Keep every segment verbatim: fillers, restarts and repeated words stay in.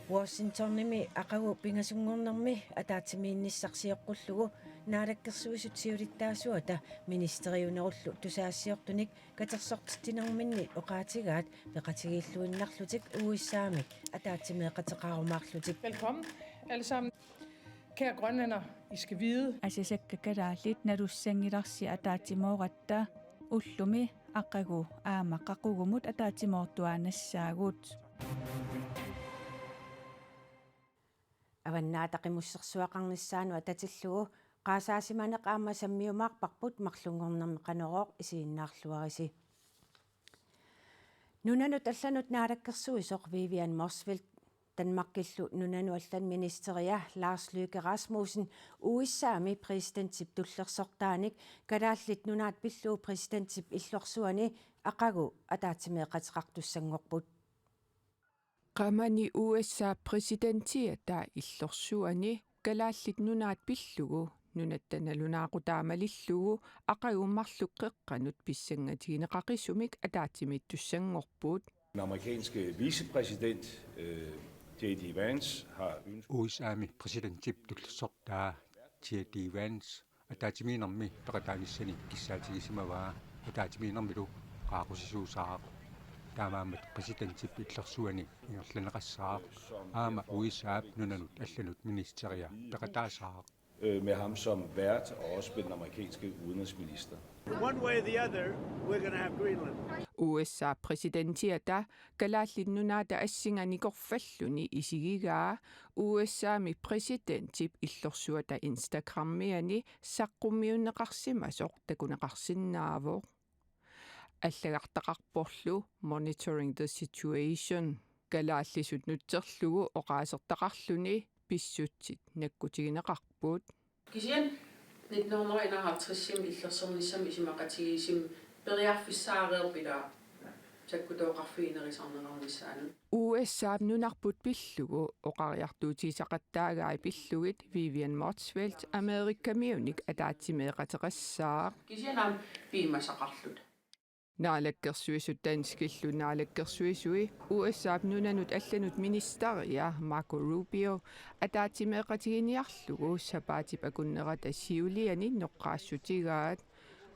Washingtonimi aqagu pingasunngornermi ataatsimiinnissaq sioqqullugu Naalakkersuisut siulittaasuata ministeriunerullu tusagassiortunik katersortitsinerminni oqaatigaat peqatigiilluinnarlutik U S A-mik ataatsimeeqateqarumaarlutik. Velkommen alle sammen. Kære grønlænder, I skal vide. Asasakka kalaallit nalussanngilarsi ataatsimooratta, ullumi aqagu aamma qaqugumut ataatsimoortuaannassaagut. Avannaata Qimussersuaqarnissaanut atatillugu qaasaasimaneq aamma sammiumaarparput, marlunngornermi Qanorooq isiginnaarluarisi. Nunanut allanut naalakkersuisoq Vivian Motzfeldt Danmarkillu nunanut allanut ministeria Lars Løkke Rasmussen U S A-mi præsidentip tullersortaanik Kalaallit Nunaat pillugu præsidentip illorsuani aqagu ataatsimeeqateqartussanngorput. Qamani U S A præsidentiata illorsuani Kalaallit Nunaat pillugu nunatta nalunaaqutaa malillugu aqagu marluk qeqqanut pissangatigineqaqisumik ataatsimiittussanngorput. Den amerikanske vicepræsident, øh, J D Vance, har ønsket U S A-mi præsidentip tullersortaa J D Vance ataatsimiinnermi peqataanissani kissaatigisimavaa. Ataatsimiinnermilu qaaqusisuusaaq. Taamaammat præsidentip illorsuani ingerlanneqassaaq. Aamma U S A-p nunanut allanut ministeria peqataasaaq. Øh, med ham som vært og også med den amerikanske udenrigsminister. One way or the other, we're gonna have Greenland. U S A præsidentiata Kalaallit Nunaata assinga nikorfalluni isigigaa U S A-mi præsidentip illorsuata Instagramiani saqqummiunneqarsimasoq takuneqarsinnaavoq. Allagartaqarporlu Monitoring the Situation. Kalaallisut nutserlugu oqaasertaqarluni pissutsit nakkutigineqarput. Kisianni nitten hundrede enoghalvtredsimi illersornissamut isumaqatigiissumik periarfissaareerput ila sakkutooqarfiginerisarneqarnissaanut. U S A-p nunarput pillugu oqariartuutigisaqattaagai pillugit Vivian Motzfeldt Amerikamiunik ataatsimeeqateqassaaq. Kisianni aamma piumasaqarluta. Naalakkersuisut danskillu naalakkersuisui U S A-p nunanut allanut ministeria Marco Rubio ataatsimeeqatiginiarlugu sapaatip akunnerata siuliani noqqaassutigaat.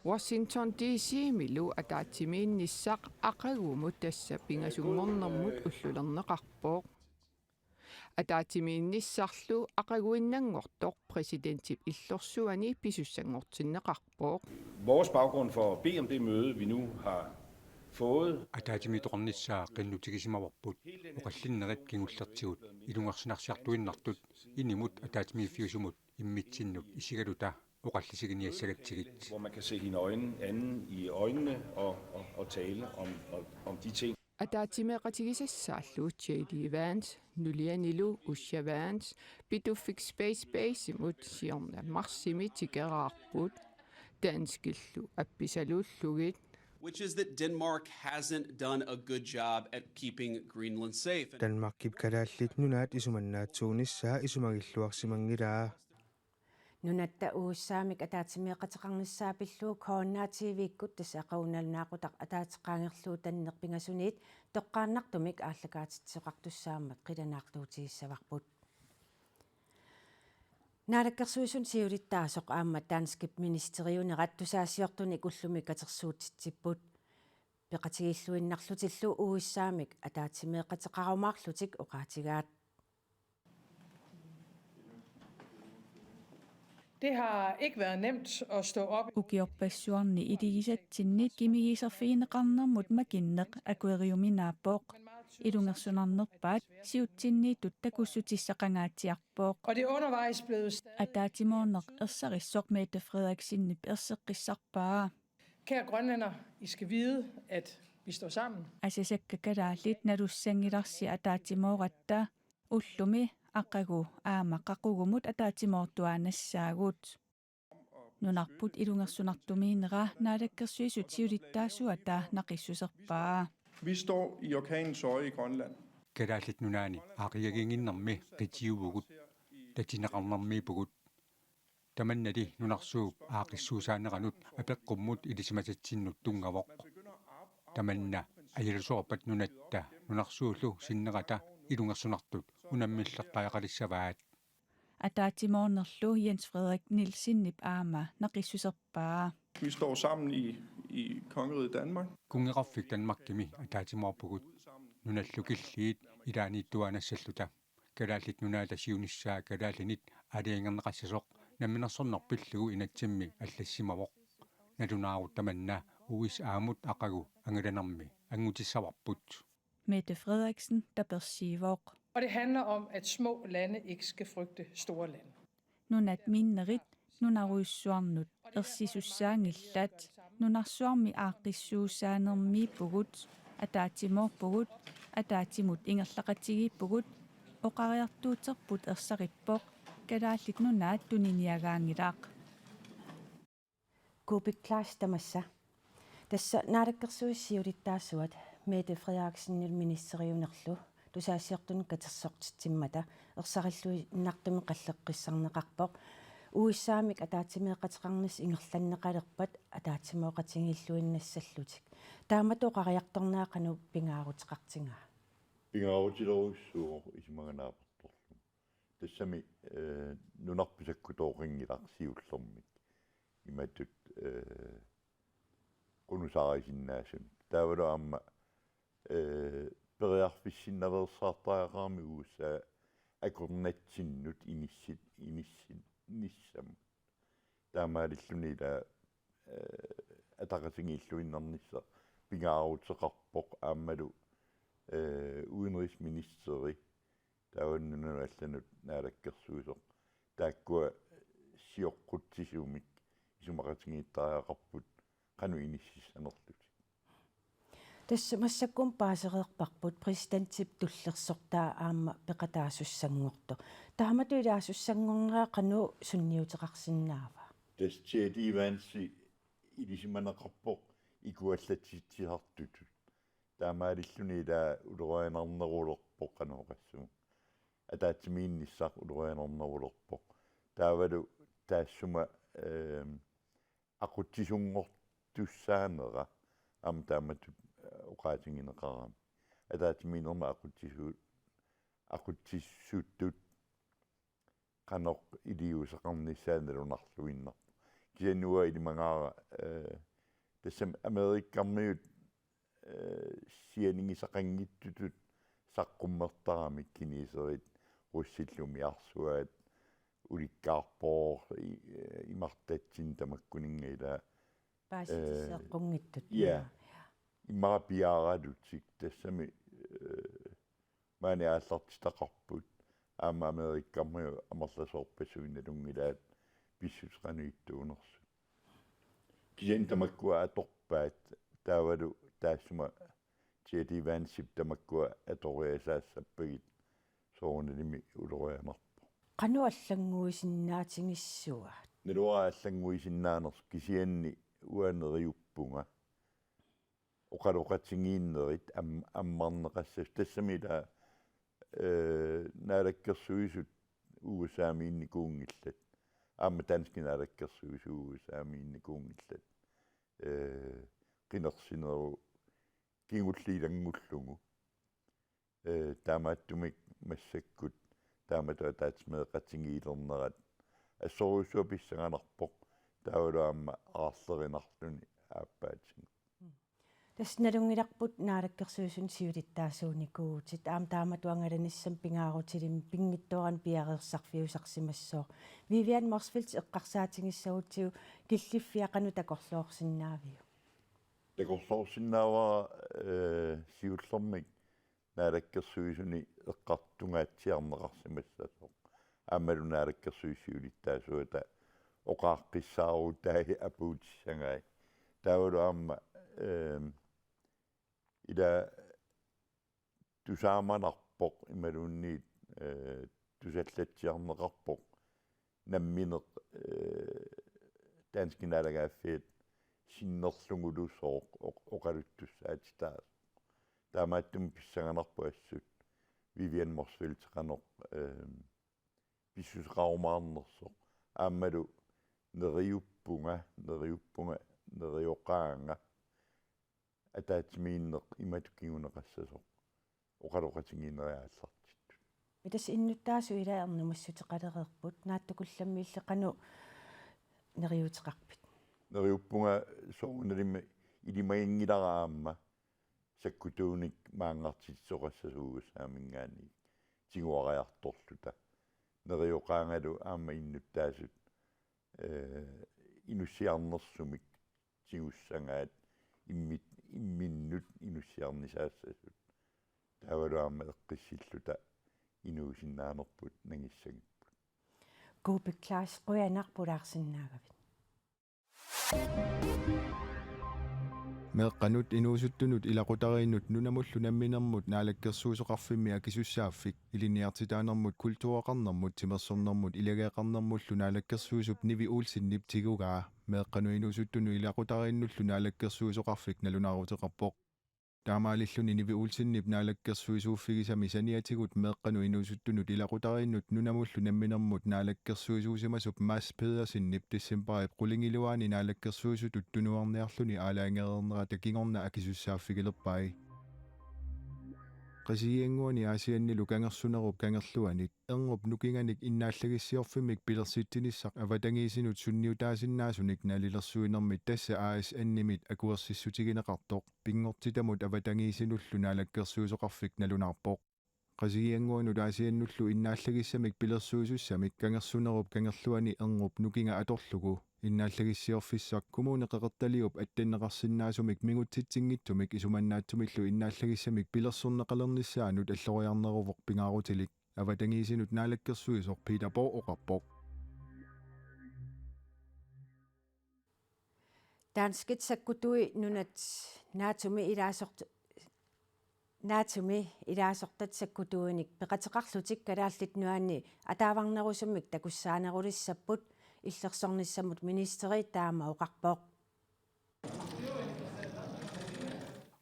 Washington D C-milu ataatsimiinnissaq aqagumut tassa pingasunngornermut ullulerneqarpoq. Ataatsimiinnissarlu aqaguinnanngortoq præsidentip illorsuani pisussanngortinneqarpoq. Vores baggrund for at bede om det møde, vi nu har fået. Ataatsimiittoqarnissaa qinnutigisimavarput oqallinnerit kingullertigut ilungersunarsiartuinnartut inimut ataatsimiiffiusumut immitsinnut isigaluta oqallisiginiassagatsigit. Hvor man kan se hinanden i øjnene og, og, og tale om, om, om de ting. Ataatsimeeqatigisassaallu J D Vance, nulianilu Usha Vance, Pituffik Space Base-imut siorna marsimi tikeraarput, danskillu appisaluullugit. Which is that Denmark hasn't done a good job at keeping Greenland safe. Danmarkip Kalaallit Nunaat isumannaatsuunissaa isumagilluarsimanngilaa. Nunatta U S A-mik ataatsimeeqateqarnissaa pillugu K N R T V-kkut tassa aqagu nalunaaqutaq ataaseq qaangerlugu tanneq pingasuniit toqqaannartumik aallakaatitsisoqartussaammat qilanaartuutigissavarput. Naalakkersuisuni siulittaasoq aamma danskip ministeriunerat tusagassiortunik ullumi katersuutitsipput. Peqatigiilluinnarlutillu U S A-mik ataatsimeeqateqarumaarlutik oqaatigaat. Det har ikke været nemt at stå op. Ukiorpassuarni iligisatsinnit kimigiiserfigineqarnermut makinneq akueriuminaappoq. Ilungersunarnerpaat siutsinniittut takussutissaqangaatsiarpoq. Og det er undervejs blevet stadig. Ataatsimoorneq ersarissoq Mette Frederiksenip erseqqissarpaa. Kære grønlænder, I skal vide, at vi står sammen. Asasakka kalaallit nalussanngilarsi ataatsimooratta, ullumi aqagu aamma qaqugumut ataatsimoortuaannassaagut. Nunarput ilungersunartumiinnera Naalakkersuisut siulittaasuata naqissuserpaa. Vi står i orkanens øje i Grønland. Kalaallit Nunaanni aaqqiaginnginnermi qitiuvugut, tatineqarnermiippugut. Tamannali nunarsuup aaqqissuussaaneranut apeqqummut ilisimasatsinnut tunngavoq. Tamanna ajalusoorpat nunatta nunarsuullu sinnerata ilungersunartut unammillertariaqalissavaat. Ataatsimoornerlu Jens Frederik Nielsenip aamma naqissuserpaa. Vi står sammen i, i kongeriget Danmark. Kunngeqarfik Danmarkimi ataatsimoorpugut. Nunallu killiit ilaanniittuaannassalluta. Kalaallit Nunaata siunissaa kalaallinit aalajangerneqassasoq namminersorneq pillugu inatsimmi allassimavoq. Nalunaarutta manna U S A-mut aqagu angalanermi angutissavarput. Mette Frederiksen tapersiivoq. Og det handler om, at små lande ikke skal frygte store lande. Nunat minnerit nunarujussuarnut ersisussaanngillat. Nunarsuarmi aaqqissuussaanermiippugut, ataatsimoorpugut, ataatsimut ingerlaqatigiippugut, oqariartuuterput ersarippoq, Kalaallit Nunaat tuniniagaanngilaq. Kuupik Kleist tamassa. Tassa naalakkersuisut siulittaasuat Mette Frederiksenip ministeriunerlu tusagassiortunut katersortitsimmata ersarilluinnartumik qalleqqissarneqarpoq. U S A-mik ataatsimeeqateqarnissaq ingerlanneqalerpat ataatsimooqatigiilluinnassallutik. Taamatut oqariartornera qanoq pingaaruteqartigaa? Pingaarutilerujussuuvoq isumaga naapertorlugu. Tassami eh, nunarput sakkutooqanngilaq siullermik. Imatut eh, qunusaarisinnaasunik. Taavalu aamma eh, periarfissinnaveersaartariaqarami U S A akornatsinnut inissit inissinnissamut. Taamaalilluni ila eh, ataqatigiilluinnarnissaq pingaaruteqarpoq aammalu eh, udenrigsministeri taava nunanut allanut naalakkersuisoq. Taakkua sioqqutsisumik isumaqatigiittariaqarput qanoq inississanerlutik. Tassa massakkut paasereerparput præsidentip tullersortaa aamma peqataasussanngortoq. Taamatut ilaasussanngornera qanoq sunniuteqarsinnaava? Tassa J D Vance ilisimaneqarpoq ikuallatsitsisartutut. Taamaalilluni ila ulorianarnerulerpoq qanoq oqassuunga. Ataatsimiinnissaq ulorianarnerulerpoq. Taavalu taassuma eh, aqutsisunngortussaanera aamma taamatut eh, oqaatigineqarami. Ataatsimiinnermi aqutsisu aqutsisutut qanoq iliuuseqarnissaa nalunarluinnarpoq. Kisianni uanga ilimagaara eh, tassami Amerikkarmiut eh, sianigisaqanngitsutut saqqummertaramik kineserit russillu umiarsuaat ulikkaarpoq i- eh, imartatsinni tamakkuninnga ila Paasitseqqunngitsut. Ja. Immaqa piaaralutik tassami eh, maani aallartitaqarput aamma Amerikkarmiut amerlasoorpassuit nalunngilaat pissutsit qanoq ittuunersut. Kisianni tamakkua atorpaat taavalu taassuma J D Vancep tamakkua atoriasaassappagit soorunalimi ulorianarpoq. Qanoq allannguisinnaatigissuat? Naluara allannguisinnaanersoq kisianni uanga neriuppunga oqaloqatigiinnerit am- ammarneqassasut tassami ila eh, naalakkersuisut U S A-miinnikuunngillat. Aamma danskit naalakkersuisut U S A-miinnikuunngillat. Eh, qinersinerup kingulliit ilanngullugu. Eh, taamaattumik massakkut taamatut ataatsimeeqatigiilernerat assorujussuaq pissanganarpoq taavalu aamma aarlerinarluni aappaatigut. Tassa nalunngilarput naalakkersuisuni siulittaasuunikuuvutit aamma taamatut angalanissamut pingaarutilik pinngitsoorani piareersarfiusarsimassooq. Vivian Motzfeldt eqqarsaatigissagutsigu killiffia qanoq takorloorsinnaaviuk? Takorloorsinnaavara eh, siullermik naalakkersuisuni eqqartungaatsiarneqarsimassasoq. Aammalu naalakkersuisut siulittaasuata oqaaqqissaarutaat apuutissagai. Taavalu aamma eh, ila tusaamanarpoq imaluunniit eh, tusallatsiarneqarpoq nammineq eh, danskit naalagaaffiat sinnerlugulu sooq oq- oqaluttussaatitaasoq. Taamaattumik pissanganarpoq assut Vivian Motzfeldt qanoq eh, pissuseqarumaarnersoq. Aammalu neriuppunga, neriuppunga, nerioqaanga ataatsimiinneq imatut kinguneqassasoq oqaloqatigiinnerit aallartittut. Tassa innuttaasut ilaat ernumassuteqalereerput, naatsukullammilli qanoq neriuuteqarpit? Neriuppunga soorunalimi ilimaginngilara aamma sakkutuunik maanngartitsisoqassasuugussaaminngaanniit tiguariartorluta. Neriuqaangalu aamma innuttaasut eh, inussiarnersumik tigussagaat immit-, imminnut inussiarnisaassasut. Taavalu aamma eqqissilluta inuusinnaanerput nangissagipput. Kuupik Klaas, qujanaq pulaarsinnaagavit. Meeqqanut inuusuttunut ilaqutariinnut nunamullu namminermut naalakkersuisoqarfimmi akisussaaffik, ilinniartitaanermut, kultureqarnermut, timersornermut ilageeqarnermullu naalakkersuisup Nivi Olsenip tigugaa meeqqanut inuusuttunut ilaqutariinnullu naalakkersuisoqarfik nalunaaruteqarpoq. Taamaalilluni Nivi Olsenip naalakkersuisuuffigisami saniatigut meeqqanut inuusuttunut ilaqutariinnut nunamullu namminermut naalakkersuisuusimasup Mads Pedersenip decembarip qulingiluaani naalakkersuisutut tunuarniarluni aalajangereernerata kingorna akisussaaffigilerpai. Qasigiannguani Aasiannilu kangersunerup kangerluanit erngup nukinganik innaallagissiorfimmik pilersitsinissaq avatangiisinut sunniutaasinnaasunik nalilersuinermit, tassa A S N-imit akuersissutigineqartoq, pinngortitamut avatangiisinullu naalakkersuisoqarfik nalunaarpoq. Qasigiannguanut Aasiannullu innaallagissamik pilersuisussamik kangersunerup kangerluani erngup nukinga atorlugu innaallagissiorfissaq Kommune Qeqertaliup attanneqarsinnaasumik mingutsitsinngitsumik isumannaatsumillu innaallagissamik pilersorneqalernissaanut alloriarneruvoq pingaarutilik, avatangiisinut naalakkersuisoq Peter Borg oqarpoq. Danskit sakkutui nunat NATO-mi ilaasort-, NATO-mi ilaasortat sakkutuinik peqateqarlutik Kalaallit Nunaanni ataavarnerusumik takussaanerulissapput, illersornissamut ministeri taama oqarpoq.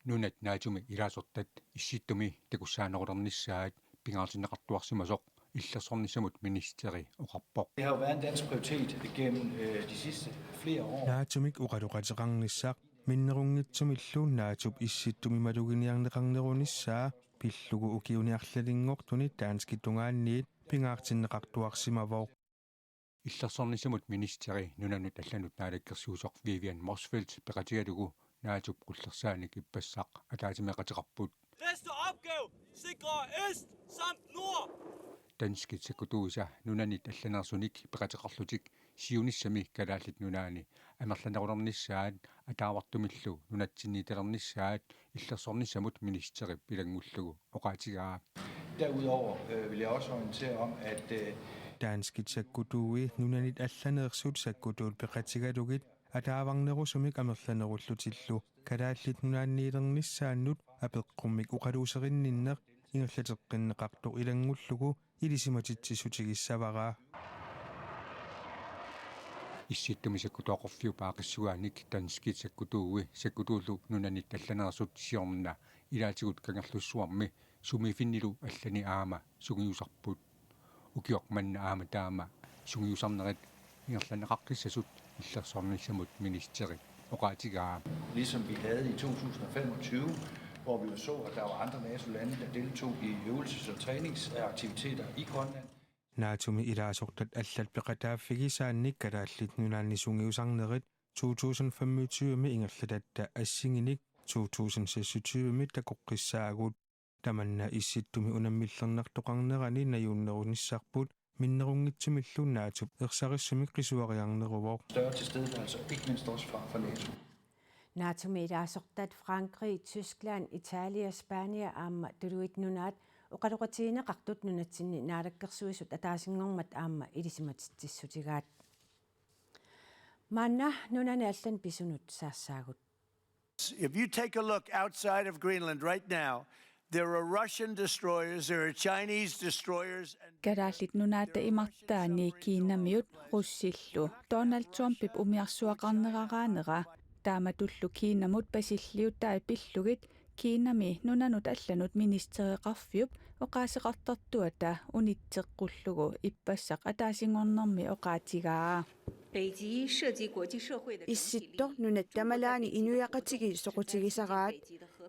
Nunat NATO-mi ilaasortat Issittumi takussaanerulernissaat pingaartinneqartuarsimasoq illersornissamut ministeri oqarpoq. Det har jo været en dansk prioritet gennem øh, de sidste flere år. NATO-mik oqaloqateqarnissaq minnerunngitsumillu NATO-p Issittumi maluginiarneqarnerunissaa pillugu ukiuni arlalinngortuni danskit tungaanniit pingaartinneqartuarsimavoq. Illersornissamut ministeri nunanut allanut naalakkersuisoq Vivian Motzfeldt peqatigalugu NATO-p qullersaanik ippassaq ataatsimeeqateqarput. Næste opgave: sikre øst samt nord. Danskit sakkutuisa nunanit allaneersunik peqateqarlutik siunissami Kalaallit Nunaanni amerlanerulernissaat ataavartumillu nunatsinniitalernissaat illersornissamut ministerip ilanngullugu oqaatigaa. Derudover øh, vil jeg også orientere om, at øh, Danskit sakkutuui nunanit allaneersut sakkutuut peqatigalugit ataavarnerusumik amerlanerullutillu Kalaallit Nunaanniilernissaannut apeqqummik oqaluuserinninneq ingerlateqqinneqartoq ilanngullugu ilisimatitsissutigissavara. Issittumi sakkutooqarfiup aaqqissugaanik danskit sakkutuui sakkutuullu nunanit allaneersut siorna ilaatigut Kangerlussuarmi sumiiffinnilu allani aamma sungiusarput. Ukioq manna aamma taama sungiusarnerit ingerlanneqaqqissasut illersornissamut ministeri oqaatigaa. Ligesom vi havde i to tusind og femogtyve, hvor vi jo så, at der var andre NATO-lande, der deltog i øvelses- og træningsaktiviteter i Grønland. NATO-mi ilaasortat allat peqataaffigisaannik Kalaallit Nunaanni sungiusarnerit to tusind femogtyve-mi ingerlatatta assinginik to tusind seksogtyve-mi takoqqissaagut. Tamanna Issittumi unammillernartoqarnerani najuunnerunissarput minnerunngitsumillu NATO-p ersarissumik qisuariarneruvoq. Større tilstedeværelse, ikke mindst også fra, fra NATO. NATO-mi ilaasortat Frankrig, Tyskland, Italia, Spania aamma Tuluit Nunaat oqaloqatigineqartut nunatsinni naalakkersuisut ataasinngormat aamma ilisimatitsissutigaat. Maanna nunani allani pisunut saassaagut. If you take a look outside of Greenland right now, there are Russian destroyers, there are Chinese destroyers, and Kalaallit Nunaata imartaani Kiinamiut russillu Donald Trumpip umiarsuaqarneraraanera taamatullu Kiinamut pasilliutai pillugit Kiinami nunanut allanut ministereqarfiup oqaaseqartartuata unitseqqullugu ippassaq ataasinngornermi oqaatigaa. Issittoq nunat tamalaani inuiaqatigiit soqutigisaraat.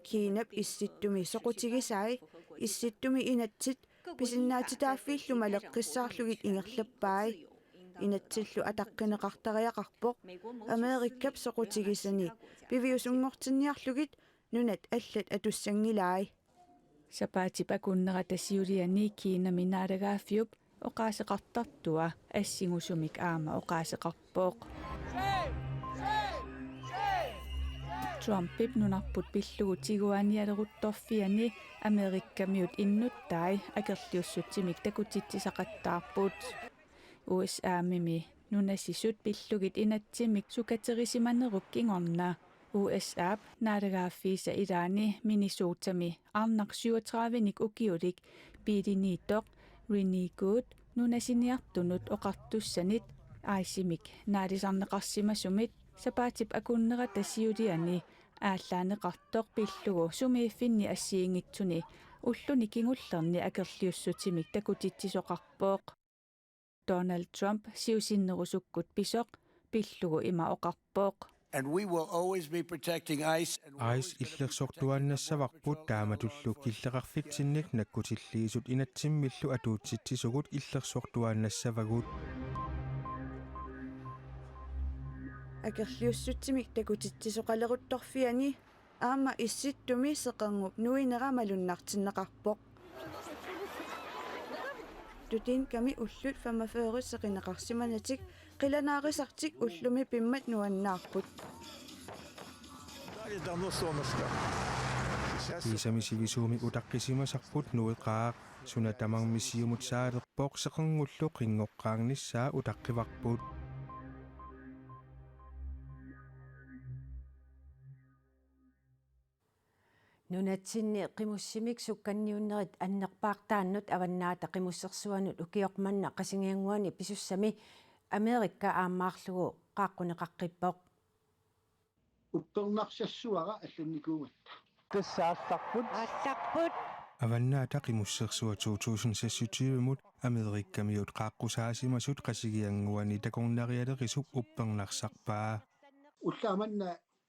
Kiinap Issittumi soqutigisai, Issittumi inatsit pisinnaatitaaffiillu maleqqissaarlugit ingerlappai. Inatsillu ataqqineqartariaqarpoq Amerikap soqutigisani piviusunngortinniarlugit nunat allat atussanngilai. Sapaatip akunnerata siuliani Kinami naalagaaffiup oqaaseqartartua assingusumik aamma oqaaseqarpoq. Trumpip nunarput pillugu tiguaanialeruttorfiani Amerikamiut innuttai akerliussutsimik takutitsisaqattaarput. U S A-mimi nunasisut pillugit inatsimik sukaterisimanerup kingorna U S A-p naalagaaffiisa ilaani Minnesotami arnaq syvogtredivenik ukiulik biiliniittoq Renee Good nunasiniartunut oqartussanit ICE-mik naalisarneqarsimasumit sapaatip akunnerata siuliani aallaaneqartoq pillugu sumiiffinni assigiinngitsuni ulluni kingullerni akerliussutsimik takutitsisoqarpoq. Donald Trump siusinnerusukkut pisoq pillugu ima oqarpoq. And we will always be protecting ICE. And we're always ICE gonna be illersortuaannassavarput protecting our fellow taamatullu killeqarfitsinnik nakkutilliisut inatsimmillu atuutsitsisugut illersortuaannassavagut. Akerliussutsimik takutitsisoqaleruttorfiani aamma Issittumi seqernup nuinera malunnartinneqarpoq. Tutinkami ullut femogfyrre seqineqarsimanatik qilanaarisartik ullumi pimmat nuannaarput. Kiisami sivisuumik utaqqisimasarput nueqaaq, suna tamarmi siumut saalerpoq seqernullu qinngoqqaarnissaa utaqqivarput. Nunatsinni qimussimik sukkanniunnerit annerpaartaannut Avannaata Qimussersuanut ukioq manna Qasigiannguani pisussami Amerika aammaarlugu qaaqquneqaqqippoq. Uppernarsassuara allannikuugatta. Tassa aallarput. Aallarput. Avannaata Qimussersua to tusind seksogtyve-mut Amerikamiut qaaqqusaasimasut Qasigiannguani takornarialerisup uppernarsarpaa. Ullaaq manna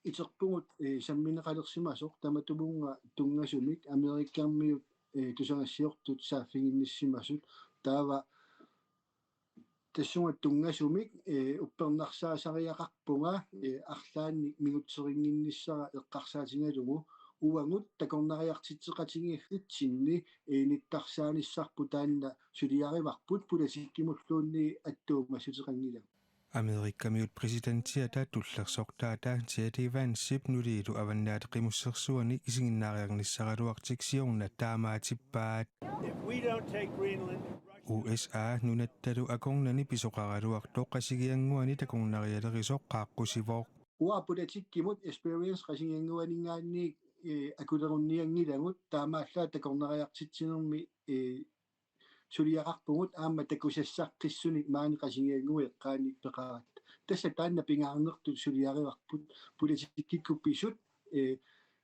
iterpugut, eh, sammineqalersimasoq tamatumunnga tunngasumik Amerikamiut, eh, tusagassiortut saaffiginnissimasut, taava tassunga tunngasumik, eh, uppernarsaasariaqarpunga, eh, arlaannik mingutserinnginnissara eqqarsaatigalugu uagut takornariartitseqatigiiffitsinni, eh, nittarsaanissarput taanna suliarivarput, politikkimulluunniit attuumassuteqanngilagut. Amerikamiut præsidentiata tullersortaata J D Vancep nuliilu Avannaata Qimussersuani isiginnaariarnissaraluartik siorna taamaatippaat. If we don't take Greenland, U S A nunattalu akornanni pisoqaraluartoq Qasigiannguani takornarialerisoq qaaqqusivoq. Uanga politikkimut experience Qasigiannguaninngaanniit, eh, akulerunnianngilagut, taamaallaat takornariartitsinermi, eh, suliaqarpugut aamma takusassaqqissunik maani Qasigiannguit eqqaannik peqaratta. Tassa taanna pingaarnertut suliarivarput politikkikkut pisut, eh,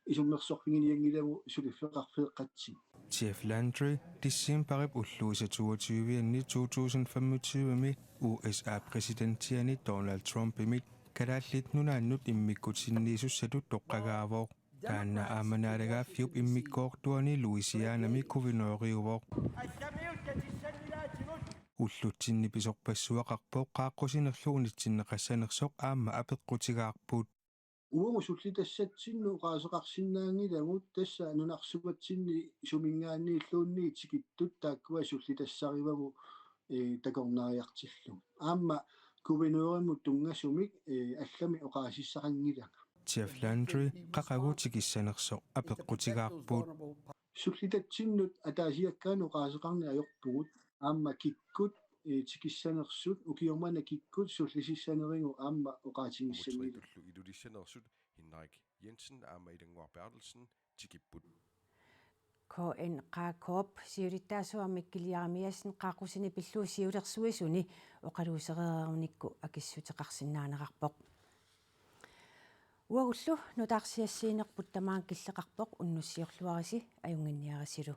isummersorfiginianngilagut suliffeqarfeeqqatsinni. Jeff Landry, decembarip ulluisa toogtyve-anni to tusind femogtyve-mi U S A præsidentiani Donald Trumpimit Kalaallit Nunaannut immikkut sinniisussatut toqqagaavoq. Taanna aamma naalagaaffiup immikkoortuani Louisianami guvernøriuvoq. Ullutsinni pisorpassuaqarpoq qaaqqusinerlu unitsinneqassanersoq aamma apeqqutigaarput. Uagut sullitassatsinnut oqaaseqarsinnaanngilagut, tassa nunarsuatsinni suminngaanniilluunniit tikittut taakkua sullitassarivagut, eh, takornariartillugit. Aamma guvernørimut tunngasumik, eh, allamik oqaasissaqanngilanga. Jeff Landry, qaqugu tikissanersoq apeqqutigaarput. Sullitatsinnut ataasiakkaanut oqaaseqarneq ajorpugut, aamma kikkut, eh, tikissanersut, ukioq manna kikkut sullisissanerigut aamma oqaatigissanngilagut. Tullu Ilulissanersut Henrik Jensen aamma Ilannguaq Berthelsen tikipput. K N Q K-p siulittaasuarmi Mikkel Jeremiassen qaaqqusinik pillugu siulersuisuni oqaluusereererunikku akissuteqarsinnaanerarpoq. Uagullu nutaarsiassiinerput tamaanga killeqarpoq, unnussiorluarisi ajunnginniarisilu.